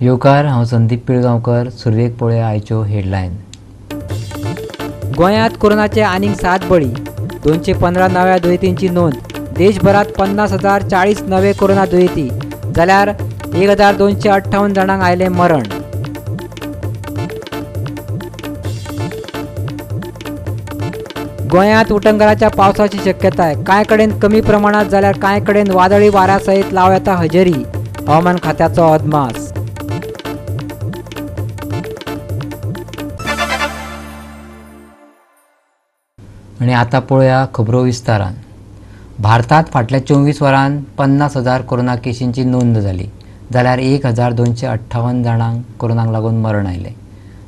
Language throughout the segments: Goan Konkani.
येवकार, हांव संदीप पिळगांवकर. सुरवेक पळोवया आयच्यो हेडलायन. गोंयांत कोरोनाचे आनीक 7 बळी, 215 नव्या दुयेंतींची नोंद. देशभरात 50,040 नवे कोरोना दुयेंती, जाल्यार 1,258 जाणांक आयलें मरण. गोंयांत उटंगाराच्या पावसाची शक्यताय, कांय कडेन कमी प्रमाणात जाल्यार कांय कडेन वादळी वाऱ्या सयत लावं येता हजेरी, हवामान खात्याचो अदमास. आनी आतां पळोवया खबरो विस्तारान. भारतात फाटल्या 24 वरांत 50,000 कोरोना केशींची नोंद जाली, जाल्यार 1,258 जाणांक कोरोनाक लागून मरण आयलें.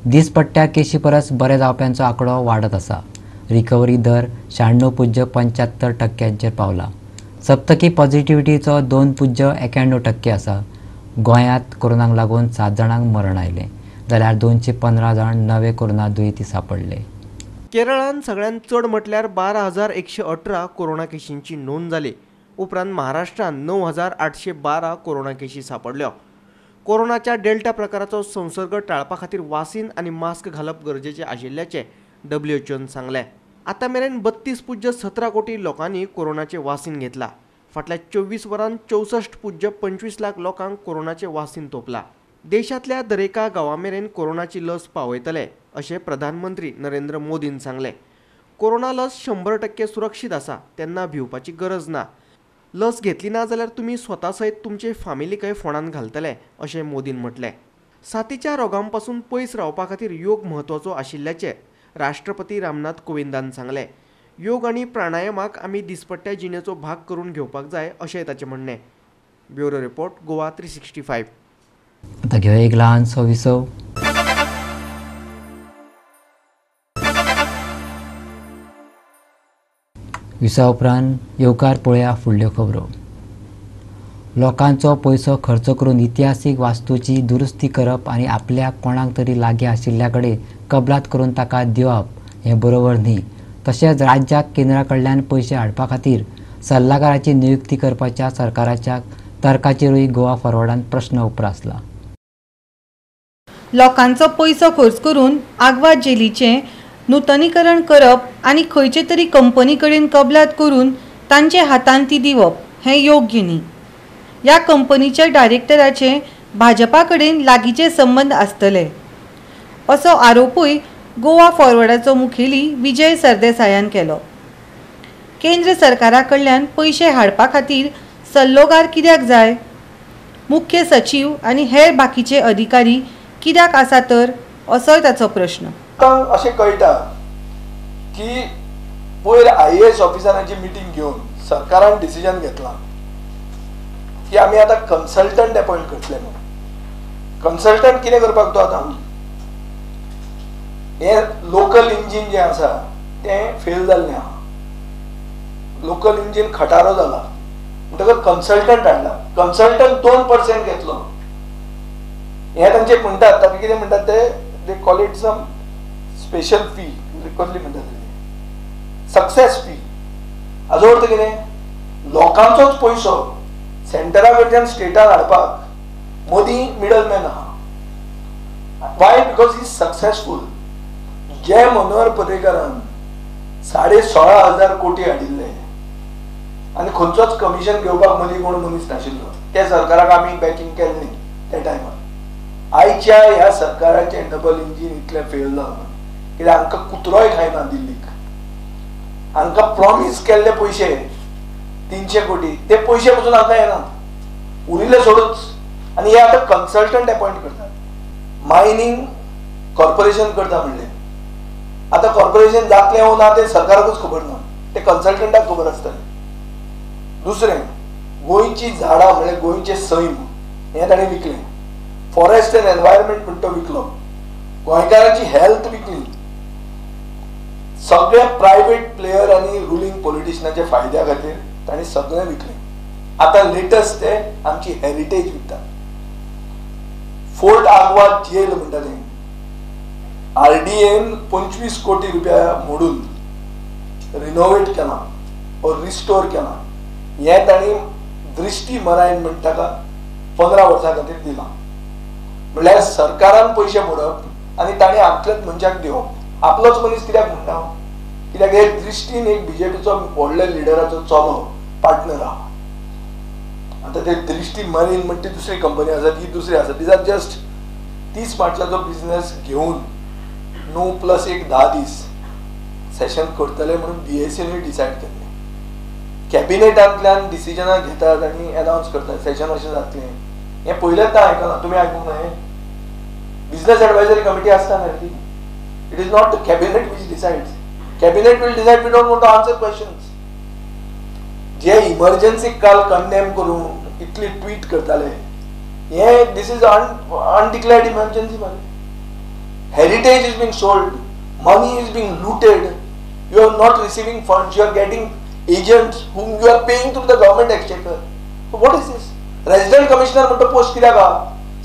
दिसपट्ट्या केशी परस बरे जावप्यांचो आंकडो वाडत आसा. रिकवरी दर 96.75% पावला. सप्तकी पॉझिटिव्हिटीचो 2.91% आसा. गोंयांत कोरोनाक लागून 7 जाणांक मरण आयलें, जाल्यार 215 जाण नवे कोरोना दुयेंती सापडले. केरळान सगळ्यांत चड म्हटल्यार 12,118 कोरोना केशींची नोंद जाली. उपरांत महाराष्ट्रान 9,812 कोरोना केशी सापडल्यो. कोरोनाच्या डेल्टा प्रकाराचो संसर्ग टाळपा खातीर वासीन आनी मास्क घालप गरजेचें आशिल्ल्याचें WHO सांगलें. आतां मेरेन 32.17 कोटी लोकांनी कोरोनाचें वासीन घेतला. फाटल्या 24 वरांत 64.25 लाख लोकांक कोरोनाचें वासीन तोपला. देशांतल्या दरेका गांवा मेरेन कोरोनाची लस पावयतले अशें प्रधानमंत्री नरेंद्र मोदीन सांगलें. कोरोना लस 100% सुरक्षीत आसा, तेन्ना भिवपाची गरज ना. लस घेतली ना जाल्यार तुमी स्वता सयत तुमचे फामिलीकय फोंडान घालतले अशें मोदीन म्हटलें. साथीच्या रोगां पसून पयस रावपा खातीर योग म्हत्वाचो आशिल्ल्याचें राष्ट्रपती रामनाथ कोविंदान सांगलें. योग आनी प्राणायामाक आमी दिसपट्ट्या जिणेचो भाग करून घेवपाक जाय अशें ताचें म्हणणें. Bureau report, Goa 365. आता घेवया एक ल्हानसो विसव. विसा उपरांत येवकार पळोवया फुडल्यो खबरो. लोकांचो पयसो खर्च करून इतिहासीक वास्तूची दुरुस्ती करप आनी आपल्या कोणाक तरी लागीं आशिल्ल्या कडेन कबलात करून ताका दिवप हें बरोबर न्ही. तशेंच राज्याक केंद्रा कडल्यान पयशे हाडपा खातीर सल्लागाराची नियुक्ती करपाच्या सरकाराच्या तर्काचेरूय गोवा फॉरवर्डान प्रश्न उप्रासला. लोकांचो पयसो खर्च करून आगवाद जेलीचें नूतनीकरण करप आनी खंयचे तरी कंपनी कडेन कबलात करून तांचे हातान ती दिवप हें योग्य न्ही. ह्या कंपनीच्या डायरेक्टराचे भाजपा कडेन लागींचे संबंद आसतले असो आरोपूय गोवा फॉरवर्डाचो मुखेली विजय सरदेसायान केलो. केंद्र सरकारा कडल्यान पयशे हाडपा खातीर सल्लोगार कित्याक जाय? मुख्य सचीव आनी हेर बाकीचे अधिकारी कित्याक आसा तर, असोय ताचो प्रश्न. आतां अशें कळटा की पयर IAS ऑफिसरांची मिटींग घेवन सरकारान डिसिजन घेतलां की आमी आतां कन्सल्टंट अपॉयंट करतले म्हणून. कन्सल्टंट कितें करपाक तो आतां हें लोकल इंजीन जें आसा तें फेल जाल्लें आहा. लोकल इंजीन खटारो जाला म्हणटकच कन्सल्टंट हाडला. कन्सल्टंट 2% घेतलो. हें तांचे म्हणटात, ताका कितें म्हणटात ते, they call it some special fee, कसली म्हणटात सक्सेस फी. हाजो अर्थ कितें, लोकांचोच पयसो सेंटरा कडच्यान स्टेटान हाडपाक मोदी मिडलमॅन आहा. Why? Because he successful. जे मनोहर पर्रीकारान 16,500 कोटी हाडिल्ले आनी खंयचोच कमिशन घेवपाक मदीं कोण मनीस नाशिल्लो, त्या सरकाराक आमी बॅकिंग केलें न्ही त्या टायमार. आयच्या ह्या सरकाराचें डबल इंजीन इतलें फेल जालां कित्याक हांकां कुत्रोय खायना दिल्लीक. हांकां प्रॉमीस केल्ले पयशे 300 कोटी ते पयशे पसून हांकां येना, उरिल्ले सोडूच. आनी हे आतां कन्सल्टंट अपॉयंट करतात. मायनींग कॉर्पोरेशन करता म्हणलें, आतां कॉर्पोरेशन जातलें वो ना तें सरकाराकूच खबर ना, तें कन्सल्टंटाक खबर आसतलें. दुसरें, गोंयची झाडां म्हणल्यार गोंयचें सैम हें ताणें विकलें. फॉरेस्ट एंड एनवायरमेंट म्हण तो विकलो. गोंयकारांची हेल्थ विकली. सगळे प्रायवेट प्लेयर आनी रुलींग पॉलिटिशनाच्या फायद्या खातीर ताणें सगळें विकलें. आतां लेटस्ट ते आमची हेरिटेज विकतात. फोर्ट आगवाद जेल म्हणटा तें RDAन 25 कोटी रुपया मोडून रिनोवेट केलां ओर रिस्टोर केलां. हें तांणी दृश्टी मरायन म्हण ताका 15 वर्सां खातीर दिलां. म्हणल्यार सरकारान पयशे मोडप आनी ताणें आपल्याच मनशाक दिवप. आपलोच मनीस कित्याक म्हणटा, कित्याक हे दृश्टीन एक बीजेपीचो व्हडल्या लिडराचो चलो पार्टनर आहा. आतां ते दृश्टी मरीन म्हणटा ती दुसरी कंपनी आसा, ती दुसरी आसा. These are just 30 मार्चाचो बिजनेस घेवन 9+1 10 दीस सेशन करतले म्हणून बीएसीनूय डिसायड केल्लें. कॅबिनेटांतल्यान डिसिजनां घेतात आनी अनावन्स करतात सेशन अशें जातलें, हें पयलेंच आयकलां. तुमी आयकूंक ना? हें बिजनेस एडवायजरी कमिटी आसता न्ही ती. It is not the cabinet which decides. Cabinet will decide, we don't want to answer questions. J emergency काल कंडेम करून इतली ट्वीट करताले, हे this is undeclared emergency मरे. Heritage is being sold, money is being looted, you are not receiving funds, you are getting agents whom you are paying through the government exchequer. So what is this? Resident commissioner म्हणतो पोस्ट कित्याक आहा?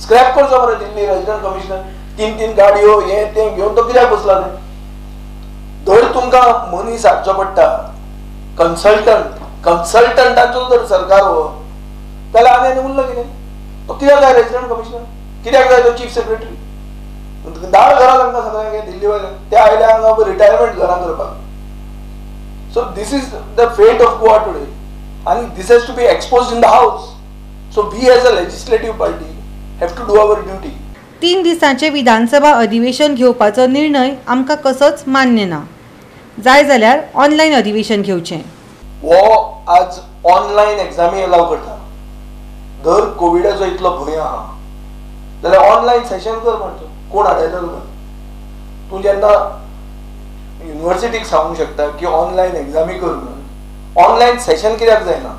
स्क्रॅप करचो मरे दिल्ली रेजिडंट कमिशनर. 3-3 गाडयो हे तें घेवन तो कित्याक बसला? तें धर तुमकां मनीस हाडचो पडटा, कन्सल्टंट, कन्सल्टंटाचो जर सरकार हो जाल्यार आनी आनी उरलो कितें? तो कित्याक जाय रेजिडंट कमिशनर? कित्याक जाय तो चीफ सेक्रेटरी? 10 घरां तांकां सगळ्यांक दिल्ली वयल्यान ते आयले हांगा रिटायरमेंट घरां करपाक. So this is the fate of Goa today, and this has to be exposed in the house. So we as a legislative party have to do our duty. 3 दिसांचे विधानसभा अधिवेशन घेवपाचो निर्णय आमकां कसोच मान्य ना. जाय जाल्यार ऑनलायन अधिवेशन घेवचें. हो आज ऑनलायन एग्जामी अलाव करता. दर कोविडाचो इतलो भंय आहा जाल्यार ऑनलायन सेशन कर म्हणटा. कोण हाडयता तुका? तूं जेन्ना युनिवर्सिटीक सांगूंक शकता की ऑनलायन एग्जामी कर म्हणून, ऑनलायन सेशन कित्याक जायना?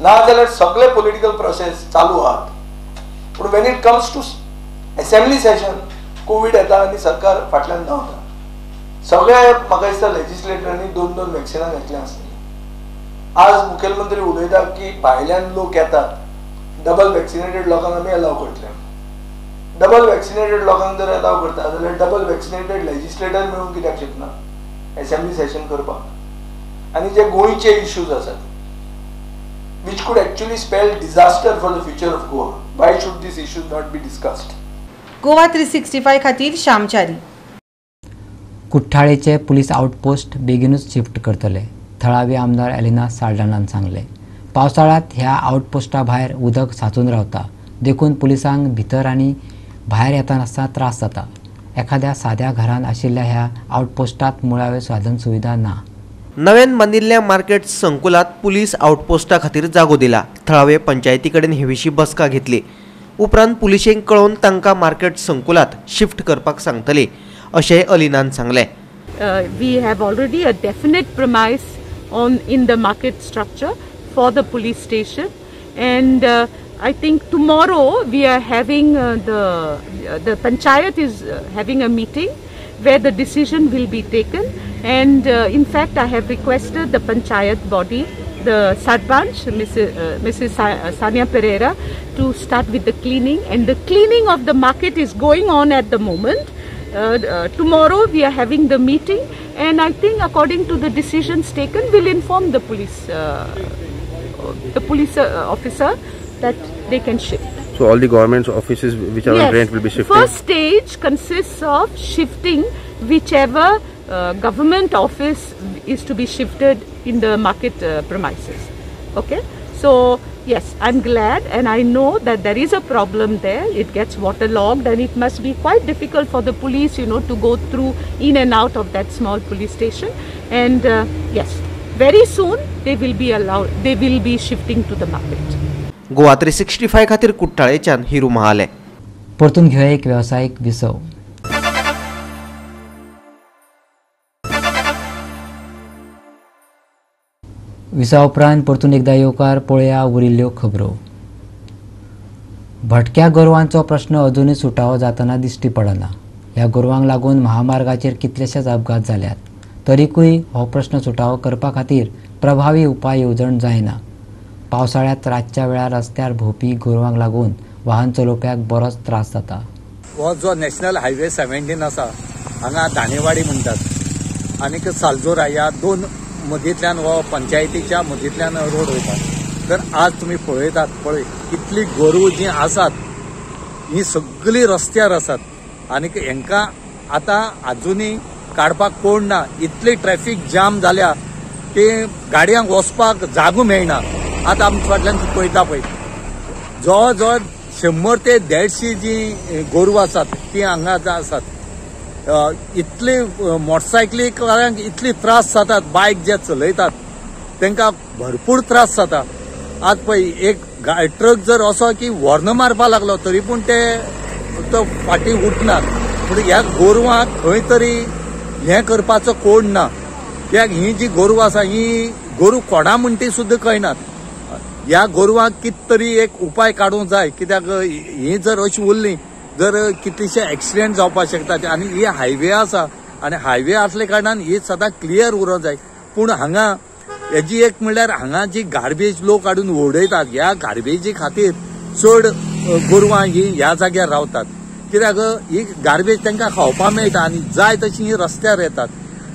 ना जाल्यार सगळे पॉलिटिकल प्रोसेस चालू आहात, पूण when it comes to assembly session covid येता आनी सरकार फाटल्यान धांवता. सगळे म्हाका दिसता लेजिस्लेटरांनी 2-2 वॅक्सिनां घेतल्यां आसतलीं. आज मुखेलमंत्री उलयता की भायल्यान लोक येतात, डबल वॅक्सिनेटेड लोकांक आमी अलाव करतले. डबल वॅक्सिनेटेड लोकांक जर अलाव करता जाल्यार डबल वॅक्सिनेटेड लेजिस्लेटर मेळूंक कित्याक शकना एसेंब्ली सेशन करपाक? आनी जे गोंयचे इश्यूज आसात which could actually spell disaster for the future of Goa, why should these issues not be discussed? Goa 365 खातीर श्यामचारी. कुठ्ठाळेचे पुलीस आउटपोस्ट बेगीनूच शिफ्ट करतले, थळावी आमदार एलिना साल्डानान सांगलें. पावसाळ्यांत ह्या आउटपोस्टा भायर उदक सांचून रावता, देखून पुलिसांक भितर आनी भायर येतानासतना त्रास जाता. एखाद्या साद्या घरान आशिल्ल्या ह्या आउटपोस्टात मुळाव्यो साधन सुविधा ना. नव्यान बांदिल्ल्या मार्केट संकुलात पुलीस आउटपोस्टा खातीर जागो दिला. थळावे पंचायती कडेन हे विशीं बसका घेतली. उपरांत पुलिशेंक कळोवन तांकां मार्केट संकुलात शिफ्ट करपाक सांगतले अशें अलिनान सांगलें. We have already a definite premise on in the market structure for the police station, and I think tomorrow we are having the panchayat is having a meeting where the decision will be taken, and in fact I have requested the panchayat body, the sarpanch Mrs. Sania Pereira, to start with the cleaning, and the cleaning of the market is going on at the moment. Tomorrow we are having the meeting, and I think according to the decisions taken, we'll inform the police officer that they can shift. So all the government offices which are on rent will be shifted? First stage consists of shifting whichever government office is to be shifted in the market premises. Okay, so yes, I'm glad, and I know that there is a problem there. It gets waterlogged and it must be quite difficult for the police, you know, to go through in and out of that small police station. And yes, very soon they will be allowed, they will be shifting to the market. Goa 365 खातीर कुट्टाळेच्यान हिरू महाले. परतून घेवया एक वेवसायीक विसव. विसा उपरांत परतून एकदा येवकार. पळया उरिल्ल्यो खबरो. भटक्या गोरवांचो प्रश्न अजुनूय सुटावो जातना दिश्टी पडना. ह्या गोरवांक लागून महामार्गाचेर कितलेशेच अपघात जाल्यात, तरीकूय हो प्रश्न सुटावो करपा खातीर प्रभावी उपाय येवजण जायना. पावसाळ्यांत रातच्या वेळार रस्त्यार भोंवपी गोरवांक लागून वाहन चलोवप्याक बरोच त्रास जाता. हो जो नॅशनल हायवे 17 आसा, हांगा दाणेवाडी म्हणटात आनीक सालजोरा ह्या दोन मदींतल्यान हो पंचायतीच्या मदींतल्यान रोड वयता. तर आज तुमी पळयतात, पळय कितली गोरवां जी आसात ही सगळीं रस्त्यार आसात आनी हेंकां आतां आजुनूय काडपाक कोण ना. इतली ट्रॅफिक जाम जाल्या की गाडयांक वचपाक जागो मेळना. आतां आमच्या फाटल्यान पळयता पळय जवळ जवळ 100 ते 150 जी गोरवां आसात ती हांगा आसात. इतली मोटरसायकलीकारांक इतली त्रास जातात, बायक जे चलयतात तांकां भरपूर त्रास जाता. आज पळय एक ट्रक जर असो की व्हॉर्न मारपाक लागलो तरी पूण ते तो फाटीं उठनात. पूण ह्या गोरवांक खंय तरी हें करपाचो कोण ना. कित्याक ही जी गोरवां आसा ही गोरू कोणा म्हण ती सुद्दां कळनात. ह्या गोरवांक कितें तरी एक उपाय काडूंक जाय. कित्याक ही जर अशी उरली जर कितलेशे एक्सिडेंट जावपाक शकतात. आनी ही हायवे आसा आनी हायवे आसले कारणान ही सदां क्लियर उरोंक जाय. पूण हांगा हेजी एक म्हणल्यार हांगा जी गार्बेज लोक हाडून उडयतात ह्या गार्बेजी खातीर चड गोरवां ही ह्या जाग्यार रावतात. कित्याक ही गार्बेज तांकां खावपाक मेळटा आनी जाय तशी ही रस्त्यार येतात.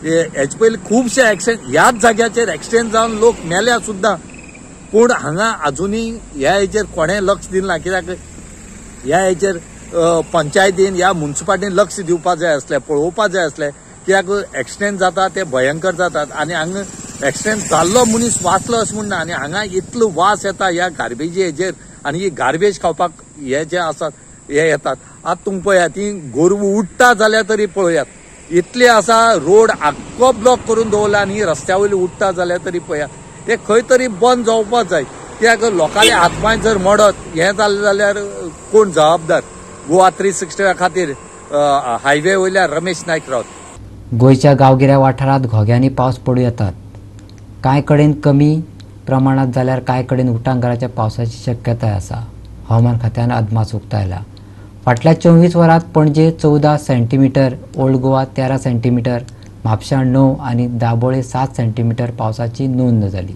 हेजे पयलीं खुबशे एक्सिडेंट ह्याच जाग्याचेर एक्सिडेंट जावन लोक मेल्या सुद्दां. पूण हांगा आजुनूय ह्या हेजेर कोणें लक्ष दिना. कित्याक ह्या हेजेर पंचायतीन ह्या मुन्सिपालिटीन लक्ष दिवपाक जाय आसलें, पळोवपाक जाय आसलें. कित्याक एक्सिडेंट जाता ते भयंकर जातात आनी हांगा एक्सिडेंट जाल्लो मनीस वाचलो अशें म्हण ना. आनी हांगा इतलो वास येता ह्या गार्बेजी हेजेर आनी ही गार्बेज खावपाक हे जे आसात हे येतात. आतां तुमकां पळयात ती गोरवां उडटा जाल्यार तरी पळयात इतली आसा, रोड आख्खो ब्लॉक करून दवरला आनी रस्त्या वयली उडटा जाल्यार तरी पळयात हे खंय तरी बंद जावपाक जाय. कित्याक लोकांले हातपांय जर मोडत हें जालें जाल्यार कोण जबाबदार? गोवा 365 खातीर हायवे वयल्या रमेश नायक रावत. गोंयच्या गांवगिऱ्या वाठारांत घोग्यांनी पावस पडूं येतात. कांय कडेन कमी प्रमाणांत जाल्यार कांय कडेन उटांगाराच्या पावसाची शक्यताय आसा. हवामान खात्यान अदमास उक्तायला. फाटल्या 24 वरांत Panaji 14 centimetre, old Goa 13 centimetre, म्हापशां 9 आनी दाबोळे 7 सेंटीमिटर पावसाची नोंद जाली.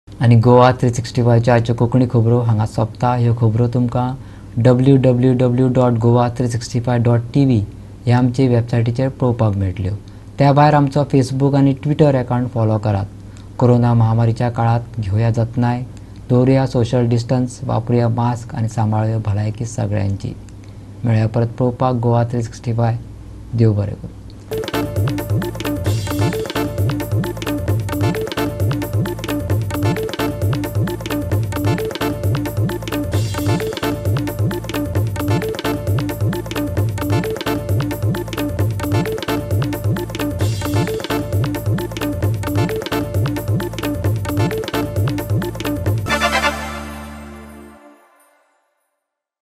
आनी गोवा 365च्या आजच्यो कोंकणी खबरो हांगा सोंपता. ह्यो खबरो तुमकां www.goa365.tv ह्या आमचे वेबसायटीचेर पळोवपाक मेळटल्यो. त्या भायर आमचो फेसबूक आनी ट्विटर अकावंट फॉलो करात. कोरोना महामारीच्या काळात घेवया जतनाय, दवरुया सोशल डिस्टन्स, वापरुया मास्क आनी सांबाळुया भलायकी सगळ्यांची. मेळया परत पळोवपाक गोवा 365. देव बरें करूं.